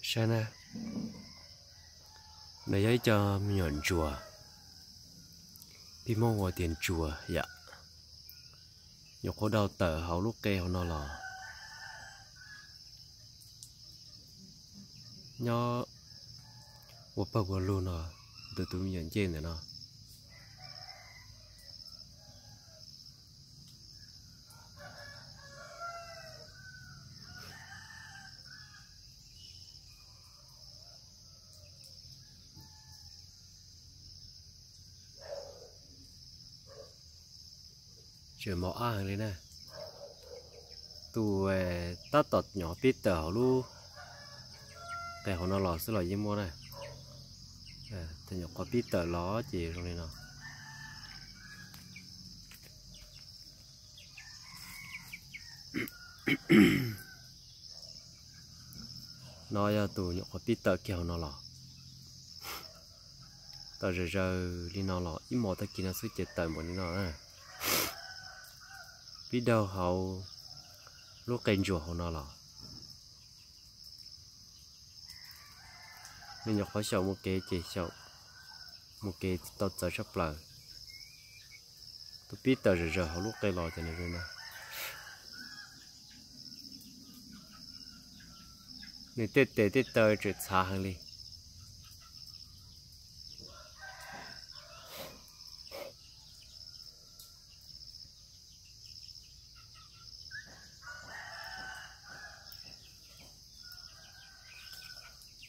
Saib na, no yog ib co me nyuam ntsuas, peb Hmoob hu tias ntsuas yom. Nyuam qhuav dhau tawm hauv lub qe hauv no los nyob ua pawg ua lug no, tus tus me nyuam ncej ntawm no. Tseem mos ab heev li na. Tus tab tom nyuam qhuav pib tawm hauv lub qe hauv no los xwb los yeej muaj na. Thaum nyuam qhuav pib tawm los ces zoo li no. No yog tus nyuam qhuav pib tawm kiag hauv no los. Tawm zawm zaws li no los ib hmos tag kis no xwb ces tawm npaum li no na. Pib dhau hauv lub qe ntsuas hauv no los. Nws nyuam qhuav xyaum mus kev ces xyaum mus kev tau txawv tshaj plaws. Tus pib tawm zawm zaws hauv lub qe los ces nws zoo no. Nws tej tes tej taw tseem txhav heev li.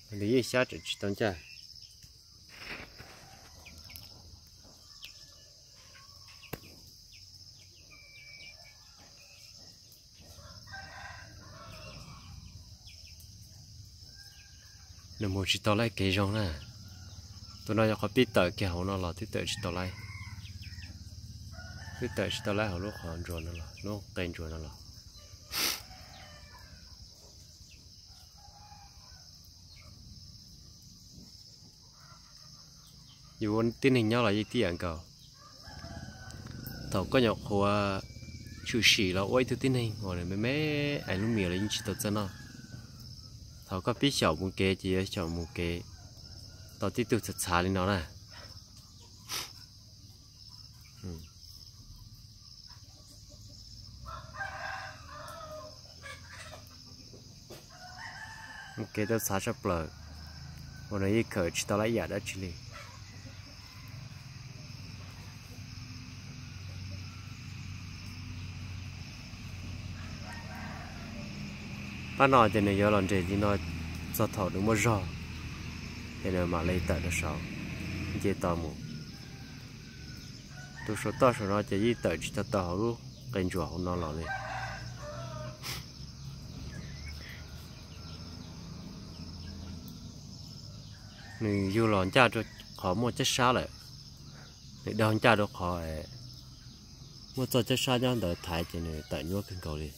Nws yeej xyab tseem tsis tau ncaj. Nws mus tsis tau laij kev zoo na. Tus no yog qhov pib tawm kiag hauv no los twb tawm tsis tau laij. Twb tawm tsis tau laij hauv lub qhov ntsuas no los lub qe ntsuas no los. Yus ua tib neeg nyob los yeej tib yam nkaus. Thaum koj nyuam qhuav tshwm sim los ua ib tug tib neeg uas nws me me es lub mias los yeej tsis tau txawj noj. Thaum koj pib xyaum mus kev ces yuav xyaum mus kev tau tib tug txhav txhav li no na. Mus kev tau txhav tshaj plaws, uas nws yeej khawm tsis tau lab yam dab tsi li. Pab no ces nws yuav los nres li no txog thaum nws muaj zog, ces nws mam li tawm rau saud nce tau mus. Tus saum toj saum no ces yeej tawm tsis tau tau hauv lub qe ntsuas hauv no los li. Nws yug los ncaj rau qhov muaj cab sab lawm, nws daug ncaj rau qhov muaj txoj cab sab nyob ntawd thaiv ces nws tawm nyuaj kawg nkaus li.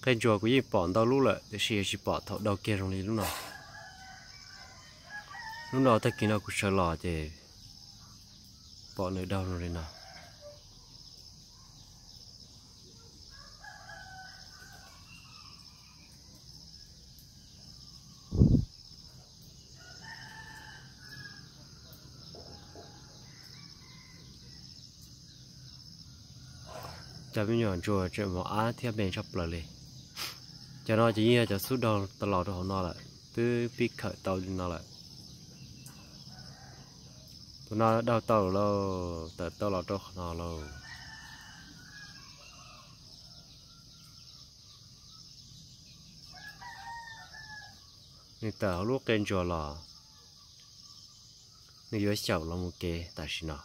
Qe ntsuas kuv yeej pom ntau lub lawm tiam sis tsis pom thaum daug kiag zoo li lub no. Lub no tag kis no kuv sawv los ces pom nws daug zoo li no. Cov me nyuam ntsuas tseem mos ab thiab me tshaj plaws li. Cov no ces yeej yog cov xub daug tau los rau hauv no lawm, twb pib khawm tau li no lawm. Tus no daug tau lauj, tawm tau los rau qhov no lauj. Nws tawm hauv lub qe ntsuas los, nws yuav xyaum los mus kev tam sim no.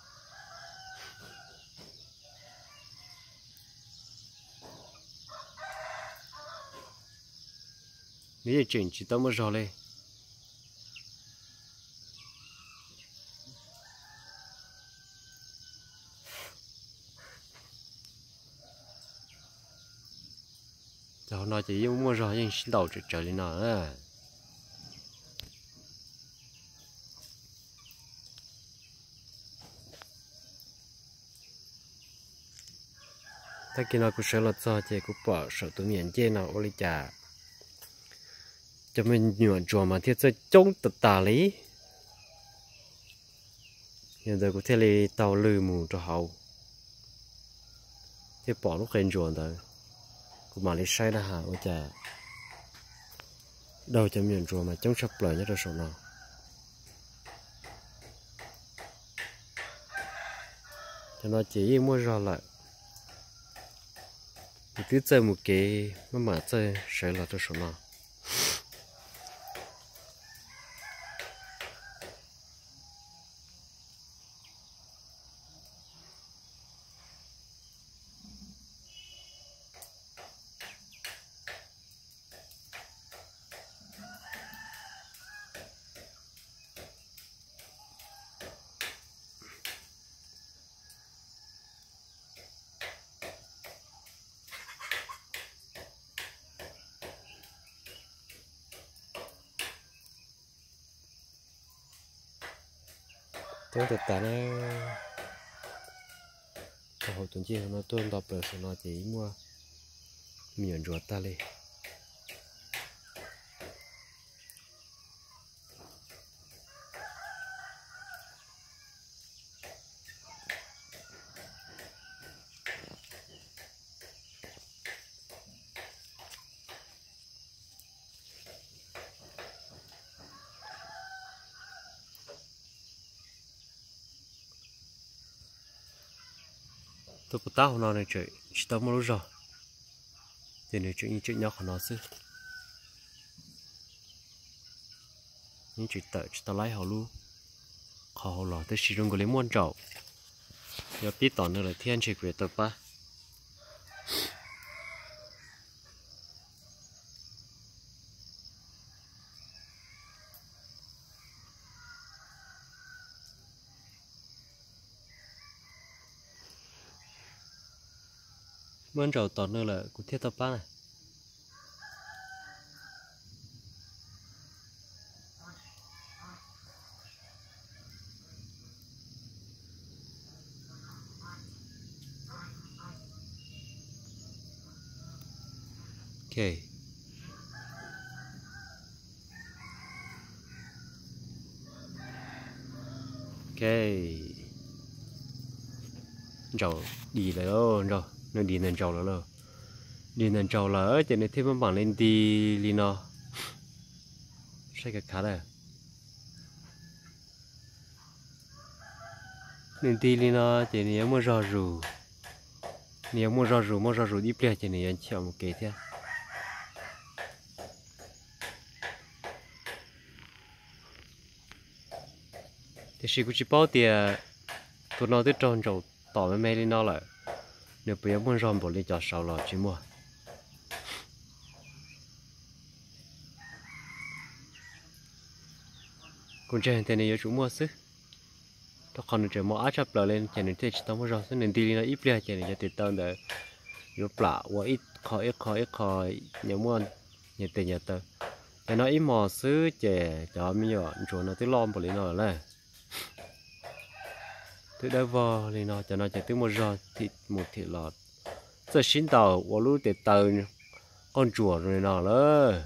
Nws yeej tseem tsis tau muaj zog li. Cov hauv no ces yeej muaj zog yeej sib ntaus tsawv tsawv li no. Tag kis no kuv sawv los txog ces kuv pom saum tus me nyuam ncej no ua li cas cov me nyuam ntsuag mas thiaj txawj coob tas tas li. Yog ntawd kuv thiaj li taug lw mus rau hauv, thiaj pom lub qe ntsuag ntawd. Kuv mam li saib na has ua cas daug cov me nyuam ntsuag mas coob tshaj plaws nyob rau saum no. Cov no ces yeej muaj zog lawm. Kuv twb txawj mus kev maj mam txawj sawv los rau saum no. Coob tas tas na. Rau hauv tus ncej no tuaj nto plaws saum no ces muaj me nyuam ntsuag tag li. Tus puas tab hauv no nws tseem tsis tau muaj lub zog, ces nws tseem yeej tseem nyob qhov no xwb. Yeej tsis tawm tsis tau laib hauv lub qhov hauv los, tab sis zoo nkaus li muaj ntsaum yuav pib tom nws lawm thiab ntshe kuv yuav tau pab. Muaj ntsaum tom nws lawm kuv thiaj tau pab na. Ok. Ok. Ntsaum dim lawm lauj, nws dim ntawm ntsaum lawm lauj. Dim ntawm ntsaum lawm ces nws thiaj maj mam li nti li no. Saib kav khav lawm. Nws nti li no ces nws yuav muaj zog zus. Nws yuav muaj zog zus, muaj zog zus ib pliag ces nws yuav nchim mus kev thiab. Tiam sis kuv tsis paub tias tus no twb raug ntsaum tom me me li no lawm, nws puas yuav muaj zog npaum li cov saud los tsis muaj. Kuv ntseeg tias nws yuav tsum muaj xwb, rau qhov nws tseem mos ab tshaj plaws li ces nws thiaj tsis tau muaj zog xwb. Nws nti li no ib pliag ces nws cov tes taw ntawd yuav plam ua ib qho ib qho ib qho, nyias muaj nyias tes nyias taw. Cov no ib hmos xwb ces cov me nyuam ntsuag no twb loj npaum li no lawm na. Twb dawb vog li no, cov no ces twb muaj zog thim mus thim los, txawj sib ntaus ua lub tes taw qoj ntsuam zoo li no lawm.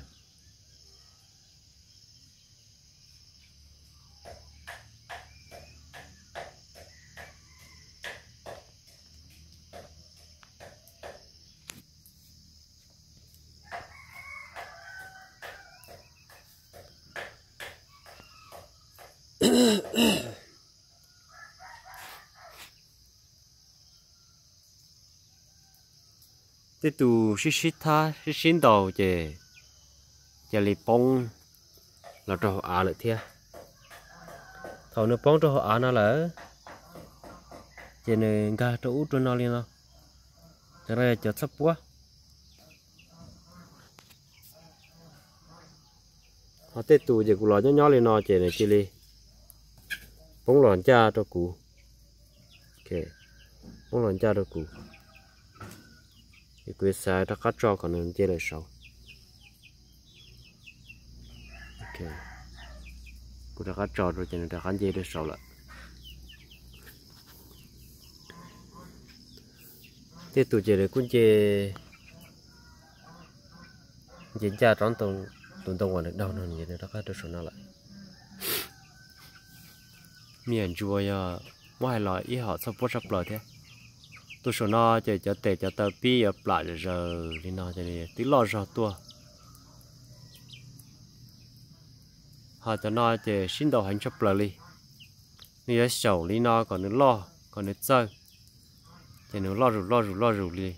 Tej tus sib sib thab sib sib ntaus ces cia li poob los rau hauv av lawm thiab. Thaum nws poob rau hauv av no lawm, ces nws nkag rau ub rau no li no, cov no yog cov txhaj puab. Ho tej tus ces kuv los nyob nyob li no ces nws cia li poob los ncaj rau kuv. Poob los ncaj rau kuv, es kuv xav rov qab tso kom nws nce lawm saud. Kuv rov qab tso rau ces nws rov qab nce rau saud lawm. Tej tus ces nws kuj nce, nce ncaj rov tus ntoo uas nws daug no nws rov qab rau saum no lawm. Me nyuam ntsuag yog muab hais los ib hom txhoj puab tshaj plaws thiab. Tus saum no ces cov tes cov taw pib yuav plam zom zaws li no ces nws twb loj zog tuaj. Ho cov no ces sib ntaus heev tshaj plaws li. Nws yuav xyaum li no kom nws loj kom nws txawj, ces nws loj zus loj zus loj zus li.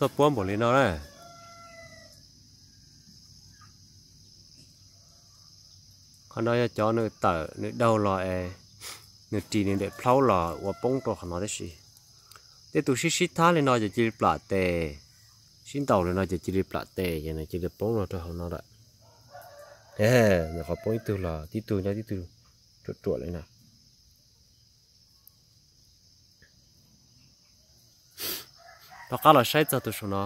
Txoj puab npaum li no na. Qhov no yog cov nws tawm nws daug los es nws ris nws ntawm plhaub los ua poob rau qhov no tib si. Tej tus sib sib thab li no ces cia li plam tes, sib ntaus li no ces cia li plam tes ces nws cia li poob los rau hauv no lawm. Nyuam qhuav poob ib tug los tib tug nyob tib tug ruam ruam li no. Rov qab los saib txog tus saum no.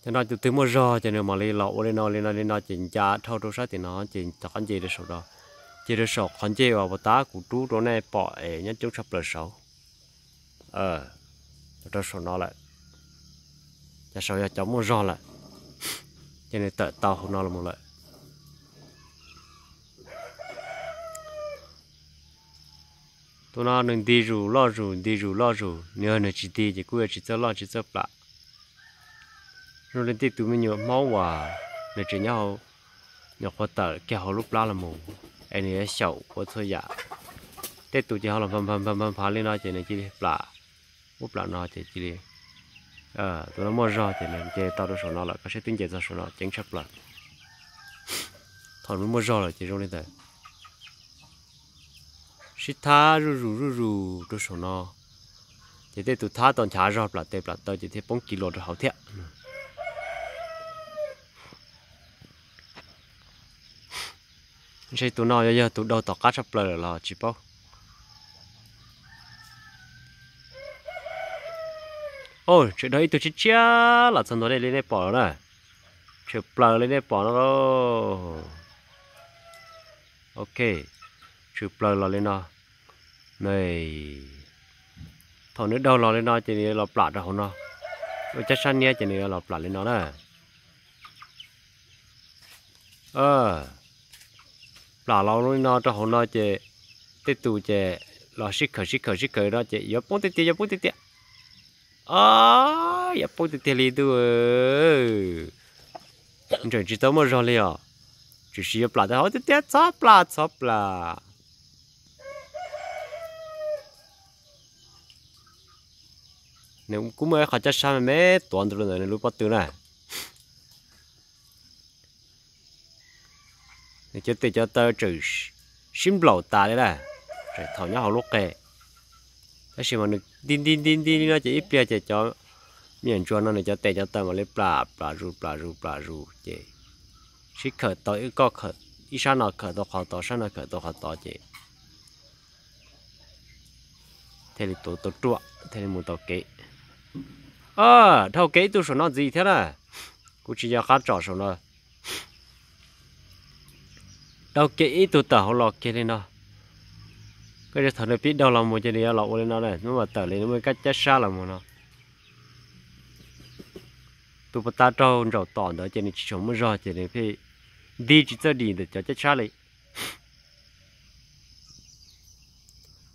Cov no tus twg muaj zog ces nws mam li los ua li no li no li no ces nca dhau rau sab tim no ces rov qab nce rau saum no. Ces rau saum qhov ncej uas puas tab kuv rub rau nej pom es nyob coob tshaj plaws saud, rau saum no lawm. Cov saud yog cov muaj zog lawm, ces nws tawm tau hauv no los mus lawm. Tus no nws nti zus loj zus nti zus loj zus, nws yog nws tsis nti ces kuj yuav tsis txawj loj tsis txawj plam. Zoo li tej tus me nyuam Hmoob uas nws tseem nyob hauv, nyuam qhuav tawm kiag hauv lub plab los mus, es nws yuav xyaum ua txhua yam. Tej tus ces ho los nphav nphav nphav nphav li no ces nws cia li plam, ub plam no ces cia li. Tus no muaj zog ces nws nce tau rau saum no lawm, koj saib twb nce txog saum no ceev tshaj plaws. Thaum nws muaj zog lawm ces zoo li ntawd. Sib thab zuj zus zuj zus rau saum no, ces tej tus thab tau nchav zog plam tes plam taw ces thiaj poob kiag los rau hauv thiab. Ntshe tus no yog yog tus daug tom qab tshaj plaws lawm los tsis paub. Tshwm daug ib tug tshiab tshiab los txog ntua li nej pom na. Tshwm plaws li nej pom no lauj. Ok, tshwm plaws los li no. Thaum nws daug los li no ces nws yuav los plam rau hauv no. Ua cab sab niab ces nws yuav los plam li no na. Plam los li no rau hauv no ces tej tus ces los sib khawm sib khawm sib khawm no ces yuav poob tiag tiag yuav poob tiag tiag. Yuav poob tiag tiag li tus. Ntseem tsis tau muaj zog li os. Tsuas sis yuav plam tau hauv tiag tiag txhob plam txhob plam. Nws kuj muaj ib qho cab sab me me tuav ntawm nws lub pob tw na. Nws cov tes cov taw tseem sib nplaum tas li na, tseem thaum nyob hauv lub qe. Tab sis mas nws nti nti nti nti li no ces ib pliag ces cov me nyuam ntsuag no nws cov tes cov taw mam li plam plam zus plam zus plam zus ces sib khawm tau ib koj khawm, ib sab no khawm tau qhov tod sab no khawm tau qhov tod ces thiaj li tuav tau ruam thiaj li mus tau kev. Dhau kev ib tug saum no ntxiv thiab na. Kuv tsis nco qab tsom saum no. Dhau kev ib tug tawm hauv los kiag li no. Koj thaum nws pib dhau los mus ces nws yuav los ua li no na, nws mam tawm li nws muaj kab cab sab los mus no. Tus puas tab raug ntsaum tom ntawd ces nws tsis tshua muaj zog ces nws pheej nti tsis txawj dim ntawm cov cab sab li.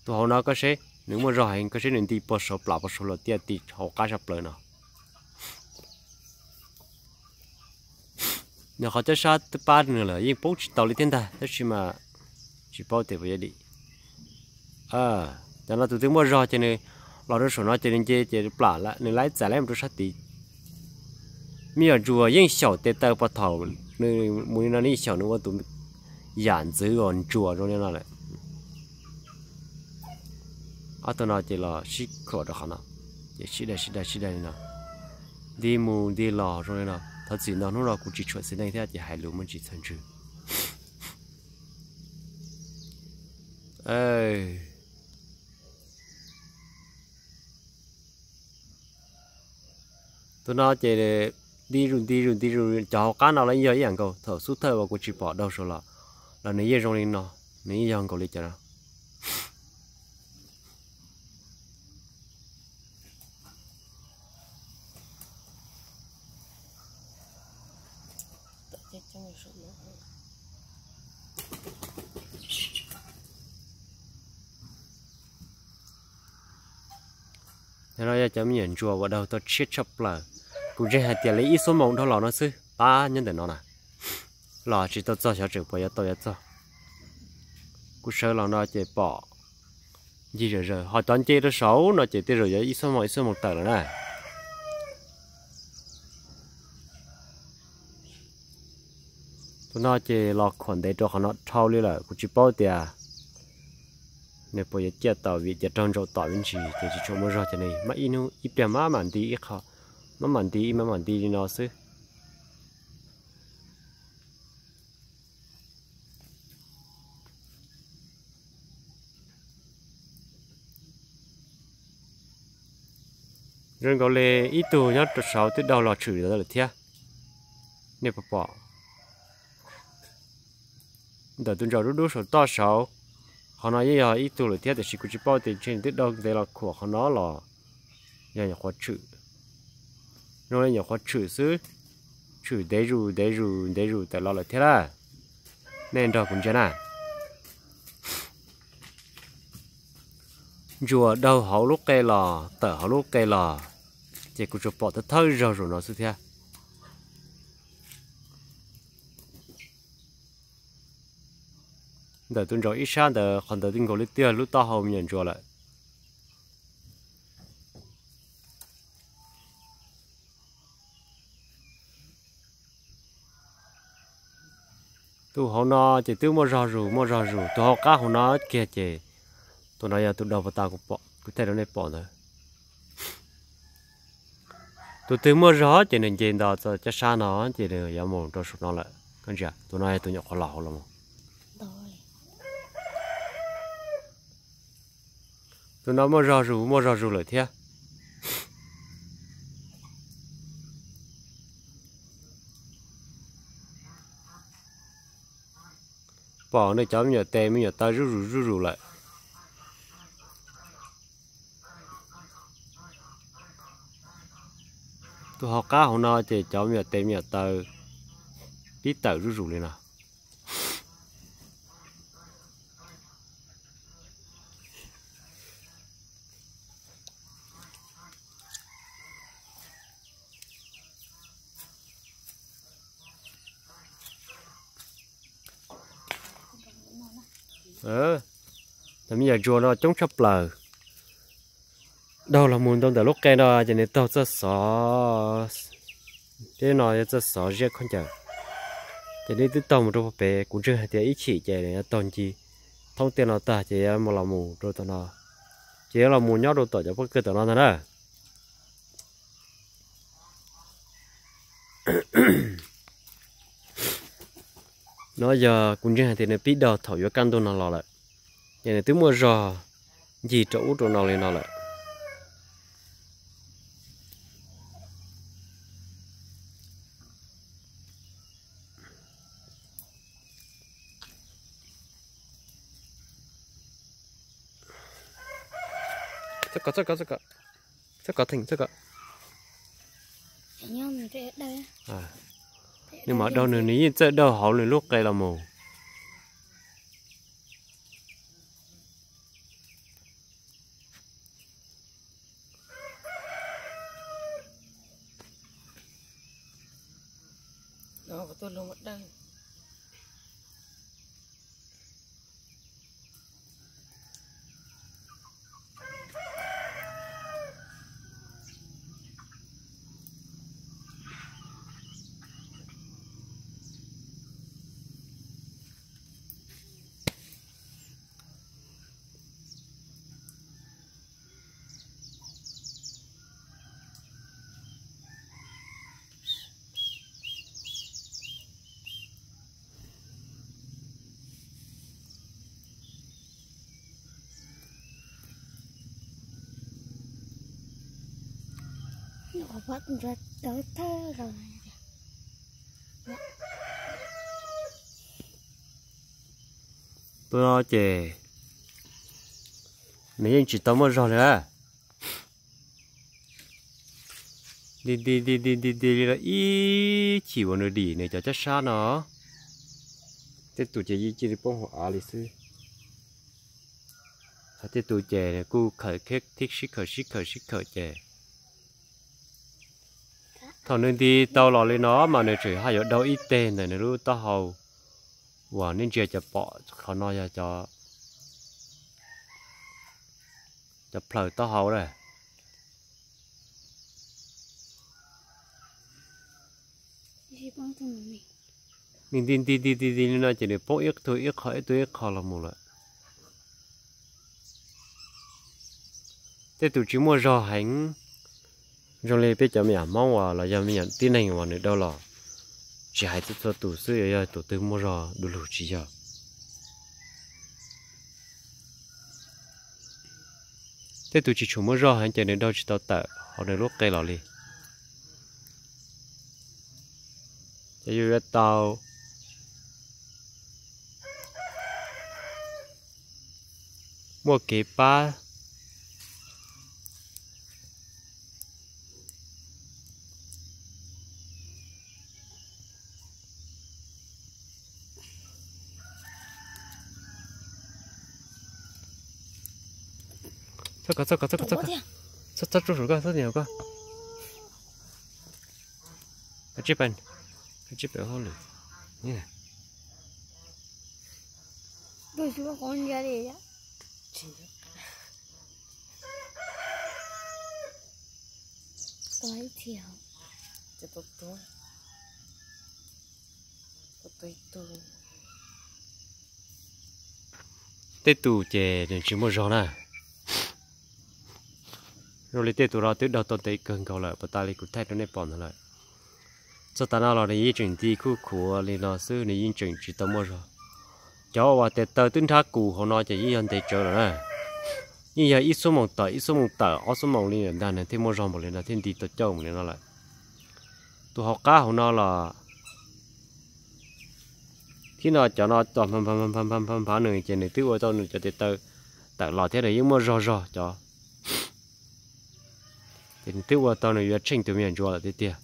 Tus hauv no koj seb nws muaj zog heev, koj seb nws nti puag saud plam puag saud los tiaj ti hauv qab sab plaws no. Nws qhov cab sab twb pab nws lawm yeej poob tsis tau li thiab ntag, tab sis mas tsis paub tias puas yuav dim. Cov no tus twg muaj zog ces nws los rau saum no ces nws nce ces plam lawm, nws laib txais laib mus rau sab tid. Me nyuam ntsuas yeej xyaum tes taw puag thaum nws mus li no, nws yeej xyaum nws ua tus yam ntxwv uas ntsuas zoo li no lawm. Ob tug no ces los sib khuam rau qhov no, ces sib daig sib daig sib daig li no, nti mus nti los zoo li no. Thov txim ntau hnub no kuv tsis tshuam txiv neej thiab ces hais lus muaj tsis txhawj ntswg. Tus no ces nti zus nti zus nti zus, cov hauv qab no los yog ib yam nkaus, thaum xub thawj uas kuv tsis pom daug saud los, los nws yeej zoo li no, nws yeej yog nkaus li cov no. Yog no yog cov me nyuam ntsuas uas daug tau tshiab tshaj plaws. Kuv ntseeg hais tias li ib xuab moos dhau los no xwb, pab nyob ntawm no na, los tsis tau txog xyov tseem puas yuav tau yuav txog. Kuv sawv los no ces pom ncig zom zaws, ho cov nce rau saud no ces tej zaum yuav ib xuab moos ib xuab moos tawm lawm na. Tus no ces los khuam ntev rau qhov no dhau li lawm, kuv tsis paub tias nws puas yuav ciaj tau vim tias raug ntsaum tom me ntsis ces tsis tshua muaj zog, ces nws maj ib hnub ib pliag maj mam nti ib qho, maj mam nti ib maj mam nti li no xwb. Zoo nkaus li ib tug nyob rau saud twb daug los tshwm lawm thiab. Nej puas pom? Ntawm tus ntsaum dub dub saum toj saud, qhov no yeej yog ib tug lawm thiab, tiam sis kuv tsis paub tias ntshe twb daug ntev los khuam qhov no los yog nyuam qhuav tshwm. Zoo li nyuam qhuav tshwm xwb, tshwm ntev zus ntev zus ntev zus tawm los lawm thiab lawm. Nej nrog kuv ntsia na. Ntsuas daug hauv lub qe los tawm hauv lub qe los, ces kuv tsuas pom thawj thawj zaug zaum no xwb thiab. Ntawm tus ntsaum ib sab ntawd qhov ntawd twb nkaus li tiag lub taub hau me nyuam ntsuas lawm. Tus hauv no ces twb muaj zog zus muaj zog zus, tus hauv qab hauv no kiag ces tus no yog tus daug puag ta kuv thaij rau nej pom ntawd. Tus twg muaj zog ces nws nce nto txog caj sab no ces nws yuav mus rau saum no lawm. Koj ntsia, tus no yog tus nyuam qhuav los hauv los mus. Tus no muaj zog zus muaj zog zus lawm thiab. Pom nws cov me nyuam tes me nyuam taw zuj zus zuj zus lawm. Tus hauv qab hauv no ces cov me nyuam tes me nyuam taw pib tawm zuj zus li no. Cov me nyuam ntsuas no coob tshaj plaws. Daug los mus rau ntawm lub qe no ces nws taug txoj xov, tej no yog txoj xov ziab khaub ncaws, ces nws twb taug mus rau pem. Kuv ntseeg hais tias ib chim ces nws yuav taug ncig thoob tiaj no tag ces yuav los mus rau tom no, ces yuav los mus nyob rau tom cov pob kws tom no ntag na. No yog kuv ntseeg hais tias nws pib daug thaum yuav kaj ntug no los lawm, ces nws twb muaj zog ncig rau ub rau no li no lawm. Txoj kov, txoj kov, txoj kov, txoj kov theem, txoj kov. Nws mam daug, nws nws yeej txawj daug hauv nws lub qe los mus. Tus no ces nws yeej tsis tau muaj zog li na. Nti nti nti nti nti nti li los ib chim uas nws dim nws cov caj sab no, tej tus ces yeej cia li poob hauv av li xwb. Hos tej tus ces kuj khawm thiab sib khawm sib khawm sib khawm ces thaum nws nti tau los li no mas nws tseem haj yuav daug ib teg ntawm nws lub taub hau uas nej ntsia cov pom qhov no yog cov, cov plhaws taub hau na. Nws nti nti nti nti nti li no ces nws poob ib tug ib qho ib tug ib qho los mus lawm. Tej tus tsis muaj zog heev, zoo li peb cov me nyuam Hmoob uas los yog me nyuam tib neeg uas nws daug los, tsis hais txhua txhua tus xwb, yog tus twg muaj zog du lug tsis yog. Tej tus tsis tshua muaj zog heev ces nws daug tsis tau tawm hauv nws lub qe los li. Ces yus yuav tau muaj kev pab. Txhob kov, txhob kov, txhob kov, txhob kov. Txhob, txhob tsuj saum koj, txhob tias koj. Koj tsij pem, koj tsij pem hauj lwm. Tej tus ces nws tsis muaj zog na. Zoo li tej tus no twb daug tau ntev kawg nkaus lawm, puas tas li kuv thaij rau nej pom ntawd lawm. Txog tav no los nws yeej tseem nti khuj khuav li no xwb, nws yeej tseem tsis tau muaj zog. Cov uas tes taw twb nrhab kus hauv no ces yeej yog ntev tsawv lawm na. Yeej yog ib xuab moos tawm ib xuab moos tawm ob xuab moos li ntag nws thiaj muaj zog npaum li no thiaj nti tau cauj npaum li no lawm. Tus hauv qab hauv no los thib no cov no tos nphav nphav nphav nphav nphav nws ces nws twb ua tau nws cov tes taw tawm los thiab nws yeej muaj zog zog cov. Ces nws twb ua tau nws yuav tsheej tus me nyuam ntsuav lawm tiag tiag.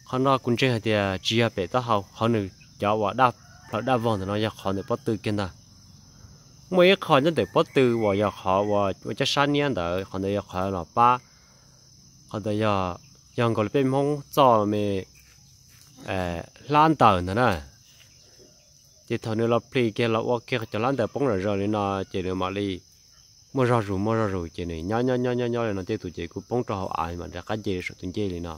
Qhov no kuv ntseeg hais tias tsis yog pem taub hau, qhov nws cov uas daj plaws daj vog ntawm no yog qhov ntawm pob tw kiag ntag. Muaj ib qho nyob ntawm pob tw uas yog qhov uas ua caj sab niab ntawd, qhov ntawd yog qhov los pab, qhov ntawd yog, yog nkaus li peb Hmoob txoj me hlab ntawm ntawd na. Ces thaum nws los plis kiag los ua kiag cov hlab ntawd poob zom zaws li no ces nws mam li muaj zog zus muaj zog zus ces nws nyob nyob nyob nyob nyob li no tej tus ces kuj poob rau hauv av mam rov qab nce rau saum tus ncej li no.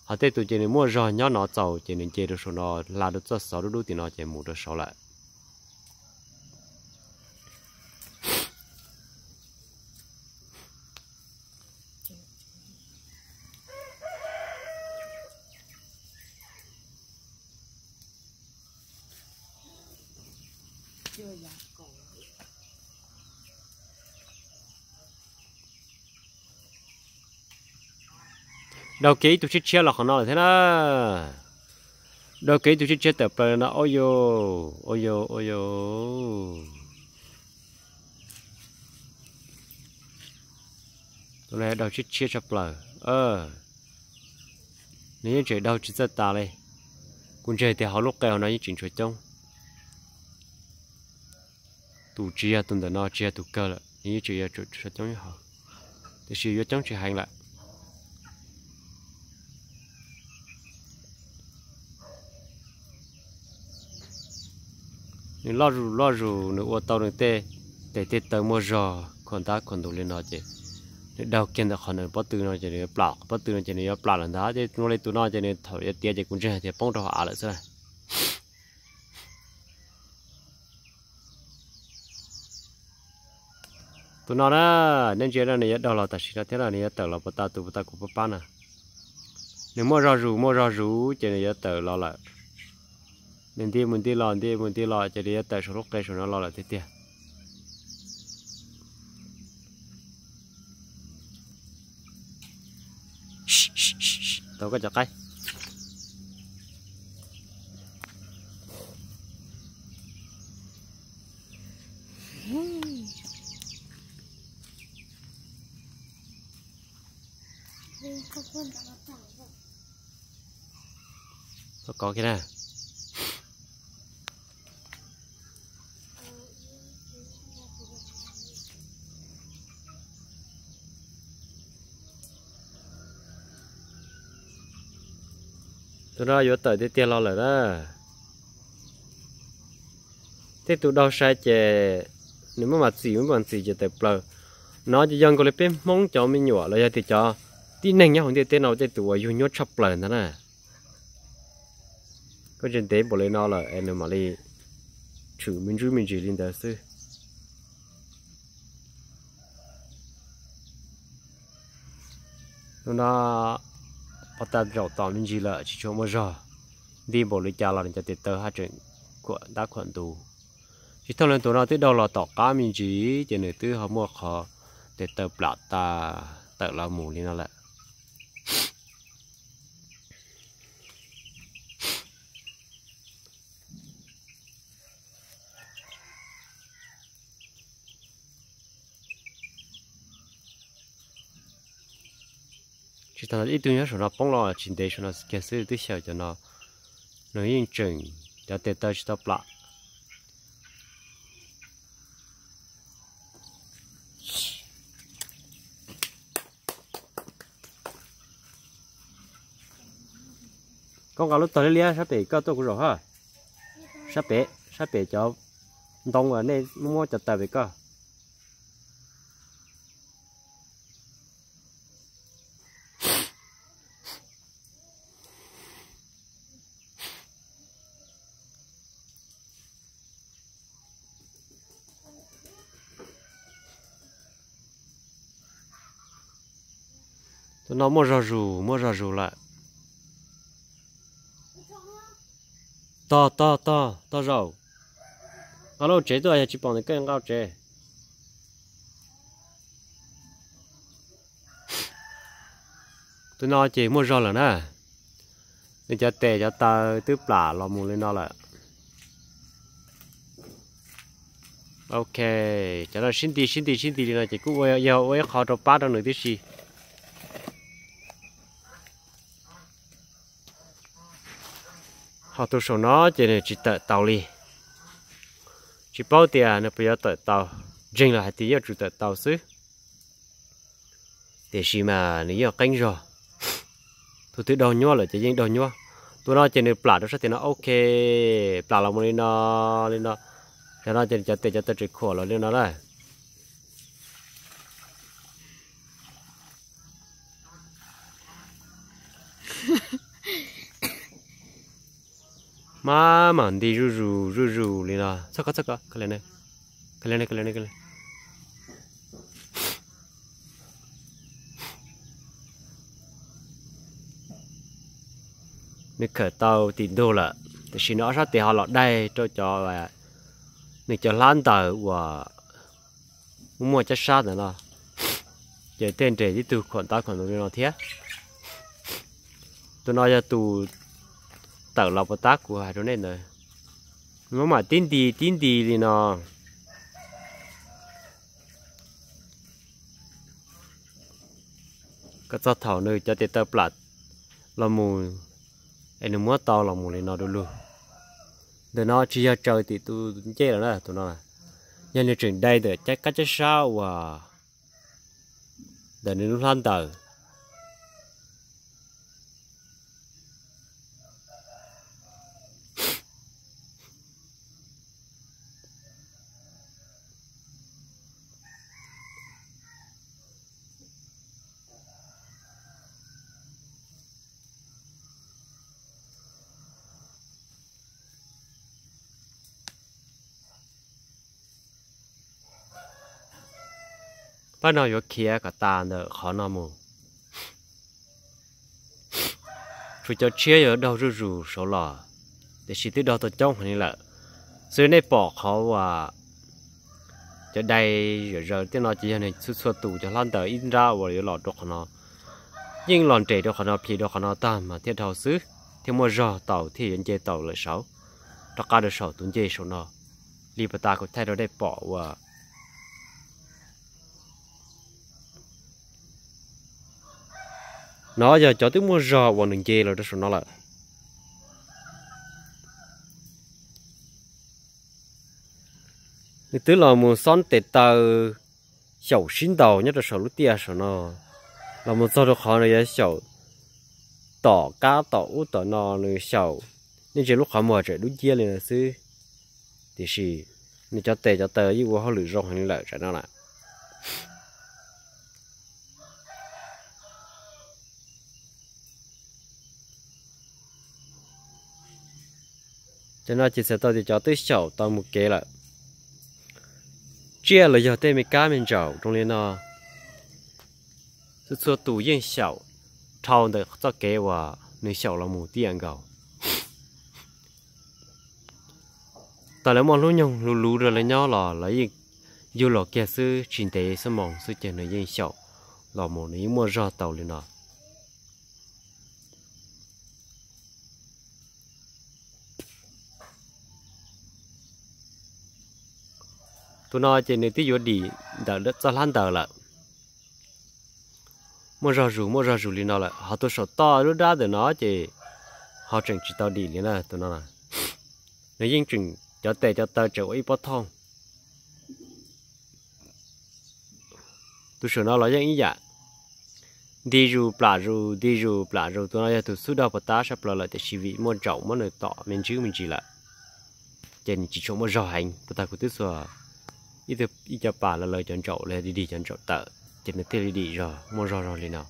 Ho tej tus ces nws muaj zog nyob no txaus ces nws nce rau saum no hla rau txoj xov dub dub tim no ces mus rau saud lawm. Daug kiag ib tug tshiab tshiab los qhov no lawm thiab na. Daug kiag ib tug tshiab tshiab tawm plaws no, ua yo, ua yo, ua yo. Tus no daug tshiab tshiab tshaj plaws. Nws yeej tseem daug tsis txawj tas li. Kuv ntseeg tias hauv lub qe hauv no yeej tseem tshuav coob. Tus tsis yog tus ntawm no tsis yog tus kawg lawm, nws yeej tseem yuav tshuav coob hauv, tiam sis yuav coob tsis heev lawm. Nws loj zus loj zus nws ua tau nws tej tes tej taw muaj zog khuam ntab khuam ntus li no ces nws daug kiag ntawm qhov nws pob tw no ces nws yuav plam, pob tw no ces nws yuav plam lawm ntag. Ces zoo li tus no ces nws thaum yuav tiav ces kuv ntseeg hais tias poob rau hauv av lawm xwb. Tus no na, nej ntsia no nws yuav daug los tam sim no thiab no nws yuav tawm los puas tas tus puas tas kuv pab pab na. Nws muaj zog zus muaj zog zus ces nws yuav tawm los lawm. Nws nti mus nti los nti mus nti los ces nws yuav tawm saum lub qe saum no los lawm tiag tiag. Tau koj cov qaib. Tau kov kiag na. Tus no yuav tawm tiag tiag los lawm na. Tej tus daug sai ces nws muab mas txim, muab mas txim ces tawm plaws. No ces yog nkaus li peb Hmoob cov me nyuam los yog tias cov tib neeg nyob hauv ntiaj teb no tej tus uas yug nyuaj tshaj plaws ntag na. Koj tsis ntev npaum li no lawm es nws mam li tshwm me ntsuj me ntsis li ntawd xwb. Hnub no pov tag zaum tom me ntsis lawm tsis tshua muaj zog, nti npaum li cas los nws cov tes taw haj tseem khuam ntab khuam ntus. Tsis thooj leej tus no twb daug los tom qab me ntsis ces nws twb ho muaj qhov tes taw plam tas tawm los mus li no lawm. Tsis tas ib tug nyob saum no poob los tsis ntev saum no kiag xwb twb xyaw cov no, nws yeej tseem cov tes taw tsis tau plam. Koj nqa lub tog liab liab sab pem koj tuaj kuv zaum ha. Sab pem, sab pem cov ntoo uas nej muab muab cov taws pem koj. Tus no muaj zog zus, muaj zog zus lawm. Tog, tog, tog, tog zaum. Nqa lub tsev tuaj yog tsis pom ntawm koj nqa tsev. Tus no ces muaj zog lawm na. Nws cov tes cov taw twb plam los mus li no lawm. Ok, cov no sib nti sib nti sib nti li no ces kuj ua, yog ua ib qho rau pab rau nws tib si. Ho tus saum no ces nws tsis tawm tau li. Tsis paub tias nws puas yuav tawm tau, ntseeg los hais tias yuav tsum tawm tau xwb. Tiam sis mas nws yeej qeeb zog. Tus twg daug nyuaj lawm ces yeej daug nyuaj. Tus no ces nws plam rau sab tim no, ok, plam los mus li no, li no. Cov no ces cov tes cov taw tseem khuam los li no na. Maj mam nti zuj zus zuj zus li no. Txhob kov, txhob kov, kov li, kov li, kov li. Nws khawm tau tim ntug lawm, tiam sis nws ob sab tes ho los daig rau cov, nws cov hlab ntaws uas muaj muaj cab sab ntawd no, ces tej nres tib tug khuam ntab khuam ntus li no thiab. Tus no yog tus tawm los puas tab kuv hais rau nej ntawd, muab mam tib nti tib nti li no. Kom txog thaum nws cov tes taw plam los mus, es nws muab tau los mus li no du lug. Ntawm no tsis yog tsaws tim tus ncej lawm na, tus no yog nws tseem dai ntawm qab cab sab uas ntawm nws lub hlab ntaws. Pab no yuav khiav kom tas ntawm qhov no mus. Tshuav cov tshiab yuav daug zuj zus saud los, tiam sis twb daug tau coob heev li lawm. Xws li nej pom qhov uas cov dai zom zaws tej no ces yog nws txhua txhua tus cov hlab ntaws ib nrab uas yuav los rau qhov no. yeej los nres rau qhov no, plhis rau qhov no tag mas thiaj dhau xwb, thiaj muaj zog tau thiaj yuav nce tau lawm saud, rov qab rau saum tus ncej saum no li pas tas kuv thaij rau nej pom uas no yog cov twb muaj zog uas nws nce los rau saum no lawm. Nws twb los mus xob tes taw xyaum sib ntaus nyob rau saum lub tiaj saum no, los mus txog rau qhov nws yuav xyaum tom qab tom ub tom no, nws xyaum nej ntsia lub qhov muag tseem dub nciab li no xwb, tiam sis nws cov tes cov taw yeej ua hauj lwm zoo heev li lawm tam no lawm. Cov no ces txhais tau tias cov twb xyaum tau mus kev lawm. Tsiaj los yog tej me kab me ntsaum zoo li no, txhua txhua tus yeej xyaum dhau ntawm txoj kev uas nws xyaum los mus tib yam nkaus. Thaum lawv muaj hnub nyoog luv luv rau lawv nyob los lawv yeej yug los kiag xwb, tsis ntev xuab moos xwb ces nws yeej xyaum los mus, nws yeej muaj zog tau li no. Tus no ces nws twb yuav dim ntawm txoj hlab ntawd lawm. Muaj zog zus, muaj zog zus li no lawm, ho tus saum toj lub dab ntawm no ces ho tseem tsis tau dim li na. Tus no nws yeej tseem cov tes cov taw tseem ua ib pob thooj. Tus saum no los yeej ib yam, nti zus plam zus, nti zus plam zus. Tus no yog tus xub daug pov tab sab plaws lawm, tiam sis vim muaj ntsaum muab nws tom me ntsis me ntsis lawm, ces nws tsis tshua muaj zog heev. Puag ta kuv twb xuas ib co pas los lawv cov ntsaum, los dig dig cov ntsaum tawm, ces nws thiaj li dim zog muaj zog zog li no.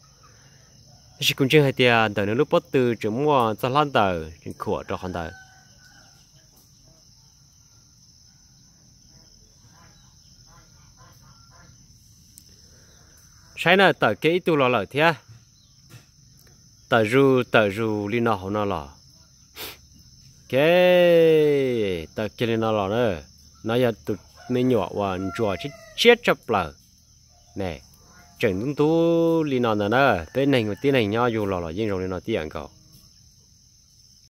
Tab sis kuv ntseeg hais tias ntawm nws lub pob tw tseem muaj txoj hlab ntawd tseem khuam rau qhov ntawd. Saib na, tawm kiag ib tug los lawm thiab. Tawm zus tawm zus li no hauv no los. Ok, tawm kiag li no los na. No yog tus me nyuam uas ntsuas tshiab tshiab tshaj plaws ne, tseem ntub ntub li no ntag na. Peb neeg ua tib neeg nyob yug los los yeej zoo li no tib yam nkaus.